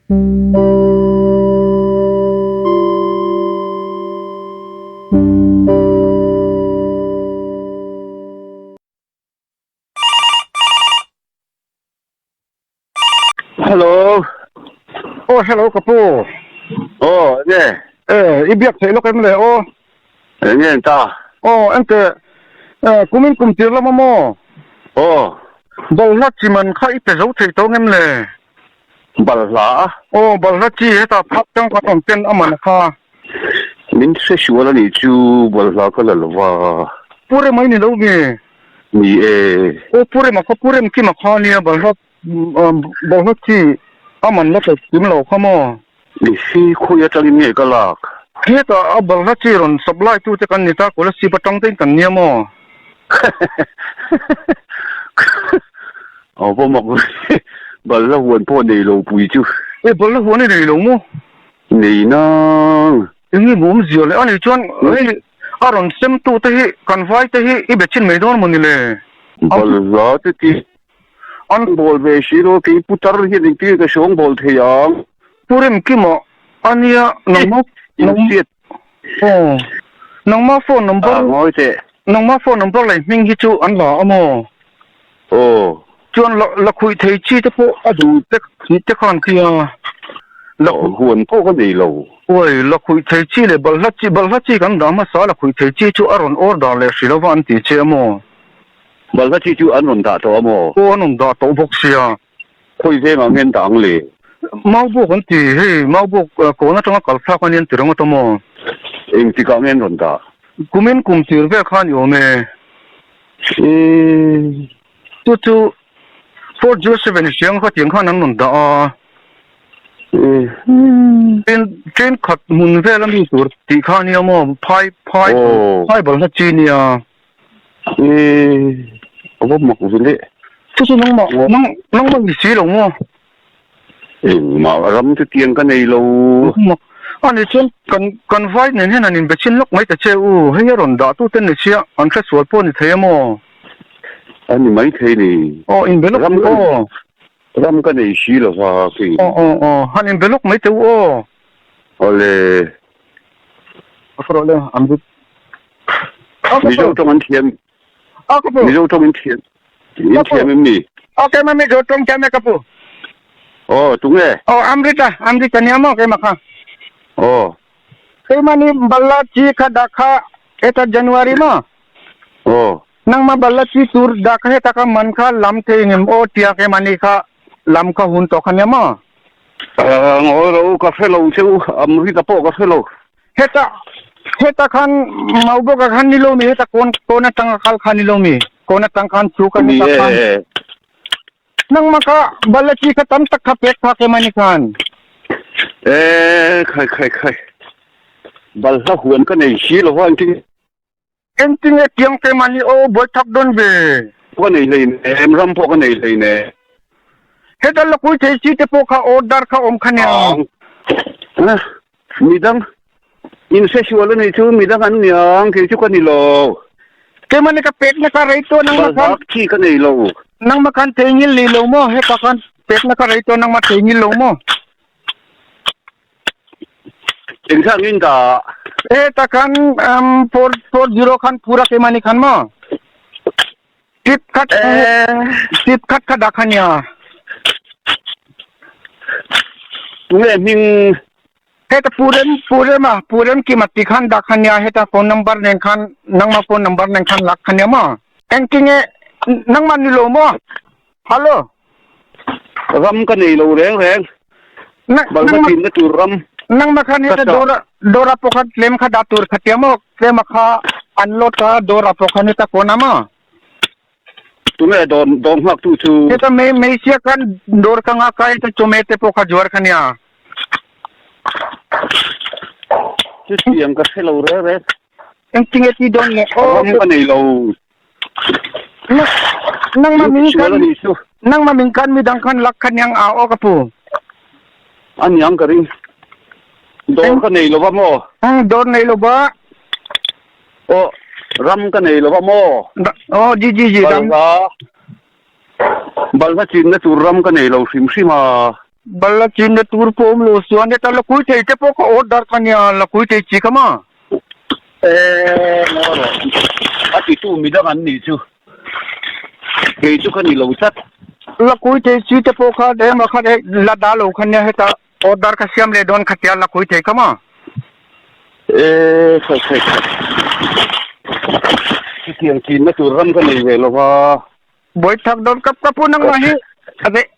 Hello. Oh hello ka pu. Oh enge. Eh i biak theih lawk em le aw. Enge an ta. Oh ente eh kumin kum tir lam a maw. Oh. Balhla chi man kha i pe zo thei tawng em le. Balhla a. Oh balhla chi heta phak tang khan awm ten a man kha. Min hre sual a nih chu balhla ka la lo va. Pu rem a i ni lo nge? Ni e. Aw Pu Rema kha Pu Rem Kima kha nia balhla balhla chi a man la tawp kim lo kha maw? Ni si khawi atangin nge ka lak? Hetah a balhla chi rawn supply tu te kan ni ta Kolasib atang te in kan nia maw? Aw pawh mak ve, balhla huan pawh nei lo pui chu. E balhla huan i nei lo maw? Nei nang. Eng nge awm zia le? Ani chuan hei a rawn sem tu te hi kan vai te hi i be chin mai dawn mawni le? Balhla te ti an bawl ve si lo, kei putar hian engtin nge ka sawng bawl thei ang? Pu Remkima ania nangma Insiat. Aw nangma phone number Ah ngawi teh. Nangma phone number leh hming hi chu an la a maw? Aw. Chuan la la khuih thei chi te pawh a duh te te khan khi a. La khuih huan pawh ka nei lo. Uai, la khuih thei chi leh balhla chi balhla chi kan dah hmasa la khuih thei chi chu a rawn order leh hri lova an ti che a maw? Balhla chi chu an rawn dah tawh a maw? Aw an rawn dah tawh bawk sia. Khawi vengah nge an dah ang le? Maubawk an ti, hei Maubawk kawn atanga kal thlak a nia an ti reng a ta maw? Engtikah nge an rawn dah? Kumin kum tir vel khan i awm e. Eee. Chu chu 407 hriang kha tiang khan an rawn dah a. Eee. Train train khat hmun vel a mi tur tih kha a nia maw? Phai phai phai balhla chi nia. Eee. A va mak ve le. Chu chu nangmah nang nangmah ni si lo maw? Engmah ram chu tiang ka nei lo. A nih chuan kan kan vai nen hian an inbe chin lawk mai ta che u, hei a rawn dah tu te ni sia an hre sual pawh a ni thei a maw? A ni mai thei ni. Aw inbe lawk mai aw. Ram ka nei si lo va kei. Aw aw aw han inbe lawk mai teh u aw. Awle. A ka rawh le an zut. Mizo tawng an thiam. Mizo tawng in thiam in thiam em ni? Ok ma Mizo tawng thiam e ka pu. Aw tunge? Aw Amrita Amrita nia maw keimah kha. Aw. Keimah ni balla chi kha dah kha heta January maw? Aw. Nangmah balla chi tur dah kha heta ka man kha lam thei ngem aw tia keimah ni kha lam kha hun tawh kha nia maw? Ngawi lo ka hre lo che u Amrita pawh ka hre lo. Heta heta khan Maubawk-ah khan ni lo mi heta kawn kawn atanga kal khan ni lo mi kawn atang khan chu kan heta khan nangmah kha balachi kha tam tak kha pek phak em ani khan. E khai khai khai balhla huan ka nei si lo va engtin Engtin nge tiang te mahni aw buai thak dawn ve. Ka nei hlei nem, ram pawh ka nei hlei nem. Heta lakui thei si te pawh kha order kha awm kha nia. Ang. Midang in hre sual a nih chu midang an niang kei chu ka ni lo. Keimahni ka pekna ka rei tawh nangmah khan. Balhak chi ka nei lo. Nangmah khan thei ngil lih lo maw heta khan pekna ka rei tawh nangmah thei ngil lo maw. Engthlang in dah? E takhan 440 khan pura ke mani khan maw? Tip khat tip khat kha dah khan ya. Tunge hming? Heta purem purem a purem ki mati khan dah khan ya heta phone number nen khan nangma phone number nen khan lak khan ya maw? Engtinge nangma ni lo maw? Hello. Ram ka nei lo reng reng. Balhla chinna tur ram. Nangmah khan heta dawra dawra pawh kha tlem kha dah tur kha tia maw tlema kha an load a dawra pawh khan heta kawn a maw. Tunge dawr dawr nghak tu chu. Heta mei mei sia khan dawr ka nghak a heta chawhmeh te pawh kha zuar kha nia. Chutiang ka hre lo reng reng. Engtinge ti dawn nge aw. Ram ka nei lo. Nangmah min kan nangmah min kan midang khan lak khan yang a aw ka pu. Ani ang ka ring. Dawr ka nei lova maw? Dawr nei lova. Aw ram ka nei lova maw? Aw ji ji ji ram. Balhla balhla chinna tur ram ka nei lo hrim hrim a. Bal a chin na tur pawh awm lo chuan heta la kui thei te pawh ka order ka nia la kui thei chi kha ma. E ngaw rawh a titu midang an nih chu kei chu ka ni lo tlat. La kui thei chi te pawh kha eng ah khan la dah lo kha nia heta order ka siam leh dawn kha tia la kui thei kha ma. E khai khai khai chutiang chinna tur ram ka nei ve lo va. Buai thak dawn kap kap u nangmah hi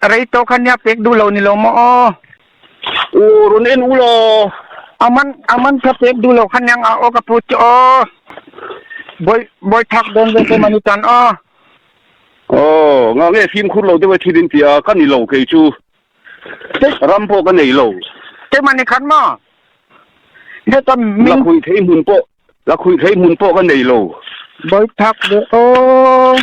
rei tawh kha nia pek duh lo ni lo maw aw. U rawn en u law. Aman aman kha pek duh lo kha niang a aw ka pu chu aw. Buai buai thak dawn ve te mani tan aw. Aw nga nge fimkhur lo deuh e thil in tia ka ni lo kei chu ram pawh ka nei lo. Te mani khan maw heta min. Lakhuih thei hmun pawh lakhuih thei hmun pawh ka nei lo. Buai thak ve aw.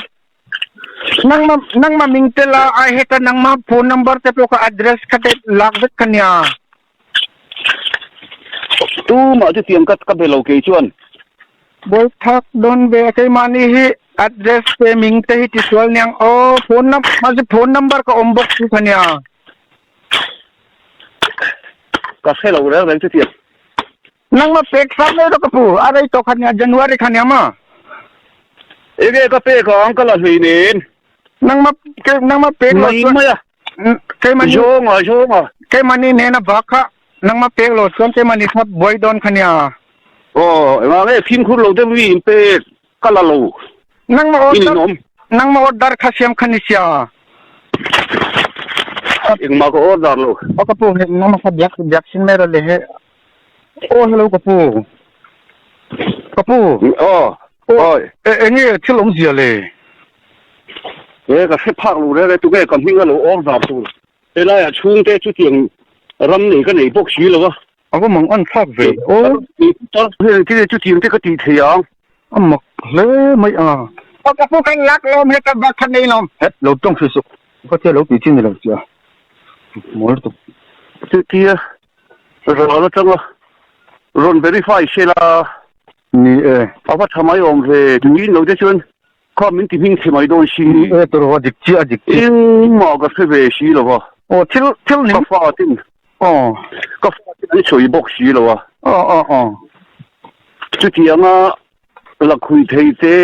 Nangma nangma ming te la ai heta nangma phone number te pawh kha address kha te lak vek kha nia. Tumah chu tiang ka ka be lo kei chuan. Bawi thak dawn ve a keimahni hi address te ming te hi tisual niang aw phone num mahse phone number ka awm bawk chu kha nia. Ka hre lo reng reng chu tiang. Nangma pek sak mai rawh ka pu, a rei tawh kha nia January kha nia maw? Enge ka pek ang ka la hlei nen. Nangma nangma pek lo chuan mai a. Keimahni Zawnga zawnga. Keimahni nena bak kha nangma pek lo chuan keimahni kha buai dawn kha nia. Aw engah nge fimkhur lo deuh mi in pek ka la lo. Nangma order nangma order kha siam kha ni sia. Engmah ka order lo. Aw ka pu nangma kha biak biak sin mai rawh le he. Aw hello ka pu. Ka pu. Aw. Aw. E enge thil awm zia le. E ka hre phak lo reng e tunge ka hming a lo order tur. Helai ah chhungte chutiang ram nei ka nei bawk si lo a. A va mang an thlak ve aw. Heng chutiang te ka tih thei ang. A mak hle mai a. Aw ka pu kan lak lawm he ka bak kha nei lawm. Het lo tawng hri suh. Ka tia lo tih chi ni lo sia. Mawl lutuk. Chutia Ral atanga rawn verify se la. Ni e. A va tha mai awm ve. Tui lo te chuan kha min ti hming chhe mai dawn si. Ni e tawrh a dik chiah a dik chiah. Engmah ka hre ve si lo va. Aw thil thil ning. Ka fa ten. Aw. Ka fa ten an sawi bawk si lo a. Aw aw aw. Chutianga Lakhuih thei te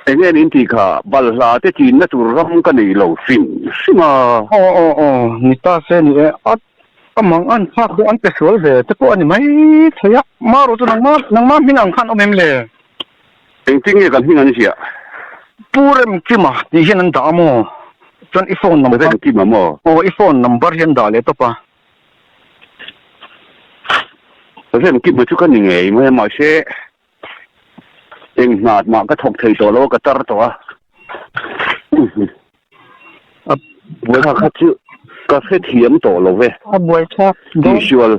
eng nge nin tih kha balhla te chinna tur ram ka nei lo hrim hrim a. Aw aw aw ni ta se ni e a a mang an phak deuh an pe sual ve te pawh a ni mai thei a marawh chu nangma nangma hming ang khan awm em le? Engtin nge kan hming an ziah? Pu Remkima tih hian an dah a maw? Chuan i phone number Remkima maw? Aw i phone number hi an dah leh tawp a. Remkima chu ka ni ngei mai a mahse eng hna mah ka thawk thei tawh lo a ka tar tawh a kha kha chu ka hrethiam tawh lo ve a buaithlak dawn tihsual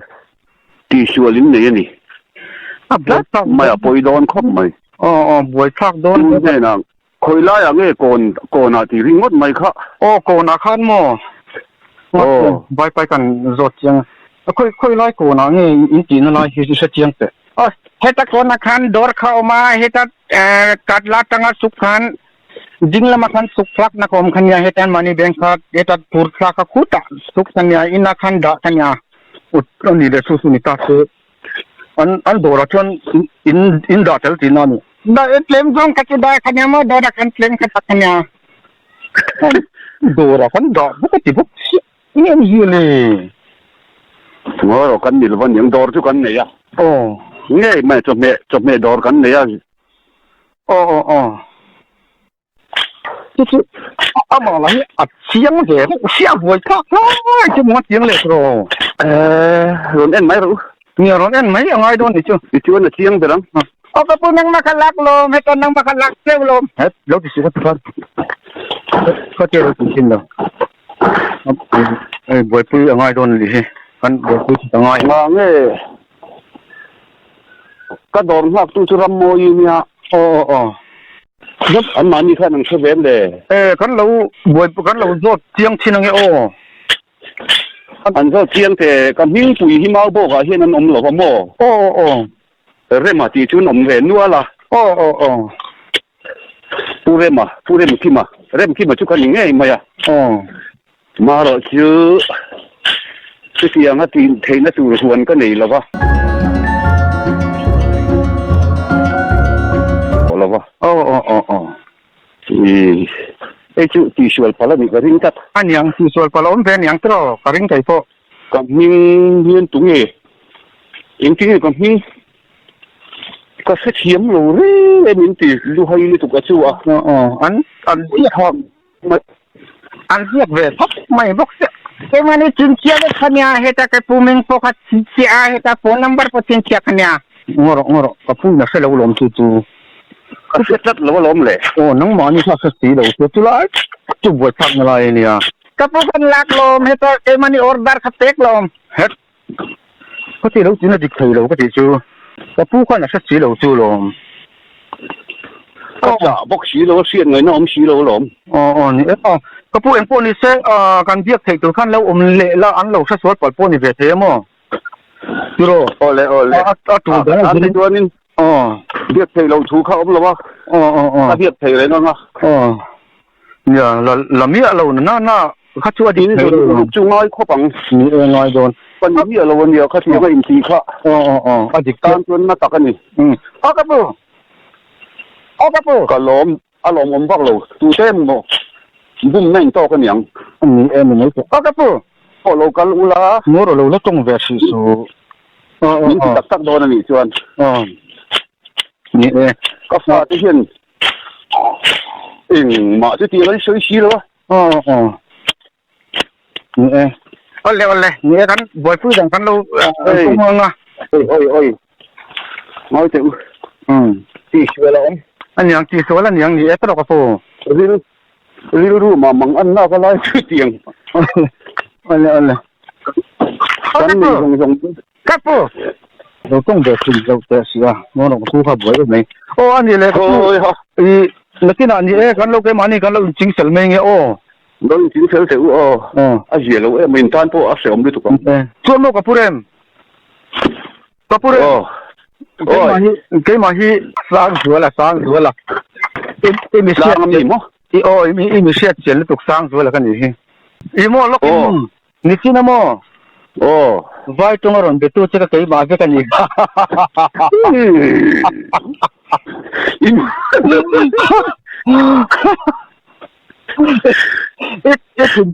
tihsual in nei a ni a buaithlak mai a pawi dawn khawp mai aw aw buaithlak dawn tu hnenah Khawi laiah nge kawn kawnah tih ringawt mai kha. Aw kawnah khan maw? Aw. Vaipai kan zawt chiang a. Khawi khawi lai kawnah nge in tihna lai hi hre chiang teh. Aw heta kawnah khan dawr kha a awm a, heta katla atanga suk khan ding lamah khan suk thlakna ka awm kha nia, heta mahni bank kha heta phur thlak kha khutah suk kha nia, inah khan dah kha nia. Ut a ni leh chu chu ni ta se. An an dawrah chuan in in dah tel tihna a ni. Dah tlem zawng kha chu dah kha nia maw dawrah khan tlem kha dah kha nia. Dawrah khan dah bawk a ti bawk chiah eng em zia le. Ngawi rawh kan ni lova niang dawr chu kan nei a. Aw. Ngei mai chawhmeh chawhmeh dawr kan nei a. Aw aw aw. Chu chu amah lah hi a chiang ve reuh sia buai thlak hlai chu maw a chiang leh tawh. Eh rawn en mai rawh u. Nia rawn en mai a ngai dawn ni chu. Ti chuan a chiang ber ang. Aw ka pu nangmah kha lak lawm heta nangmah kha lak teuh lawm. Het lo ti suh ka ti khan ka tia lo ti thin lo. Hei buaipui a ngai dawn a nih hi kan buaipui a ngai. Nga nge ka dawr nghak tu chu Rammawi nia. Aw aw aw. An mahni khan an hre ve em le? E, kan lo buai kan lo zawt chiang thin ange aw. An zawt chiang te, ka hmingpui hi Maubawkah hian an awm lo va maw? Aw aw aw. Rema tih chu an awm ve nual a. Aw aw aw. Pu Rema, Pu Remkima, Remkima chu ka ni ngei mai a. Aw. Marawh chu chutianga tih theihna tur huan ka nei lo va. Lo va. Aw aw aw aw. Ih, hei chu tihsual palh a nih ka ring tlat. A niang, tihsual palh a awm ve a niang tiraw ka ring thei pawh. Ka hming hian tunge? Engtinge ka hming? Ka hrethiam lo reng e min ti luhai lutuk a chu a. Aw aw, an an ziak an ziak ve phawt mai bawk sia. Keimahni chinchhiah vek kha nia, heta ka pu ming pawh kha chhinchhiah a, heta phone number pawh chhinchhiah kha nia. Ngaw rawh ngaw rawh, ka pu in a hre lo lawm chu chu. Ka hre tlat lo alawm le. Aw nangmahni kha hre si lo chu chulai chu buaithlak na lai a nia. Ka pu khan lak lawm, heta keimahni order kha pek lawm. Het. Ka ti lo tin a dik thei lo ka tih chu ka pu khan a hre si lo chu lawm. Ka chah bawk si lo a hriat ngaihna awm si lo alawm. Aw aw ni e aw. Ka pu engpawh ni se kan biak theih tur khan lo awm leh la an lo hre sual palh pawh ni ve thei a maw? Tiraw? Aw le aw le. A tul dan a zirin. Chuanin aw biak theih loh thu kha awm lo a. Aw aw aw. Ka biak theih reng ang a. Aw. Nia, la la miah lo na na kha chu a dik thei lo. Ruk chu ngai khawp ang. Ni e ngai dawn. Ka ni miah lo a nia kha tiang a intih kha. Aw aw aw a dik tan chuan na tak a ni. Aw ka pu. Aw ka pu. Ka lawm a lawm awm vak lo. Tute emaw bum na intawk a niang. Ni e ni mai tawh. Aw ka pu. Aw lo kal ula. Ngawr lo la tawng ve hrih suh. Aw aw aw. Min ti tak tak dawn a nih chuan. Aw. Ni e. Ka fate hian Engmah chu tih an sawi si lo a. Aw aw. Ni e. Awle awle. Ni e kan buaipui dang kan lo tum ang a. Oi oi oi. Ngawi teh u. Umm. Tihsual a awm. A niang tihsual a niang ni e tawk a pu. Ril rilru mah mang an lak a lai chu tiang. Awle awle. Kan nei zawng zawng chu. Ka pu! Lo tawng ve thin lo teh si a, ngaw rawh ka pu kha buai em mai. Aw a ni le ka pu, i nakinah ni e kan lo keimahni kan lo inching fel mai nge aw. Lo inching fel teh u aw, a zia lo em mai intan pawh a hrehawm lutuk ang. Chuan maw ka pu rem? Ka pu rem? Keimah hi keimah hi Sangzuala Sangzuala i mi hriat Tlang a mi maw? I aw i mi hriat chian lutuk Sangzuala ka nih hi. I maw lawk in Nichin a maw? Aw. Vai ṭawng a rawn betu che ka keimah vek a ni.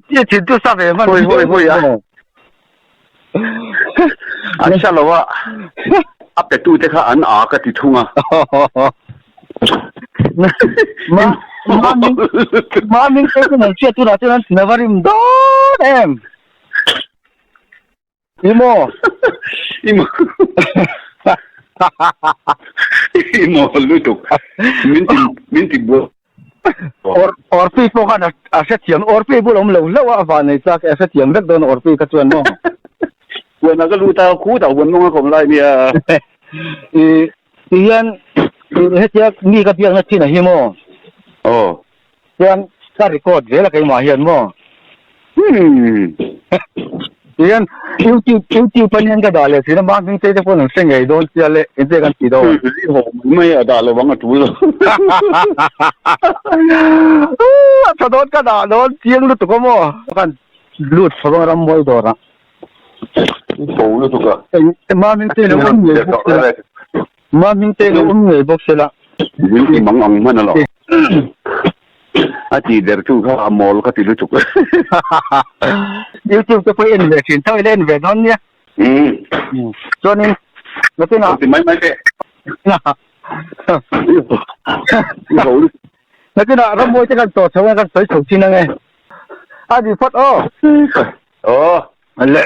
I thin chu sa ve hman. Hawi hawi hawi a. An sa lo a, a petu te kha an a ka ti thung a. Mami te chu nan hriat tunah chuan an thin a va rim dawn em. I maw? I maw? I maw lutuk. Min ti min ti buai. Orpi pawh khan a hrethiam Orpi bul awm lo hlauh a a van nei chak e a hrethiam vek dawn Orpi kha chuan maw. Huan a ka lut a khutah huan mawng a kawm lai nia. I ti hian hetia mi ka biakna thin a hi maw. Aw. Chuan ka record zel a keimah hian maw. Hmm. Ti hian YouTube YouTube an hian ka dah leh thin a mahni hming te pawh an hre ngei dawn sia le engte kan ti dawn. I haw mai mai a dah lo ang a tul lo. A tha dawn ka dah dawn chiang lutuk a maw. Kan lut chho ang ram mawi dawrah. I ho lutuk a. Eng mahni hming te lo awm ngei bawk se la. Mahni hming te lo awm ngei bawk se la. Min ti mang ang hman a lo. A ti der tu kha a mawl ka ti lutuk. YouTube te pawh i en ve thin tho ila en ve dawn nia. Chuanin nakinah. Ti mai mai teh. Nakinah rammawi te kan tawh chho a kan sawi chho thin ange. A ni phawt aw. Aw. Le.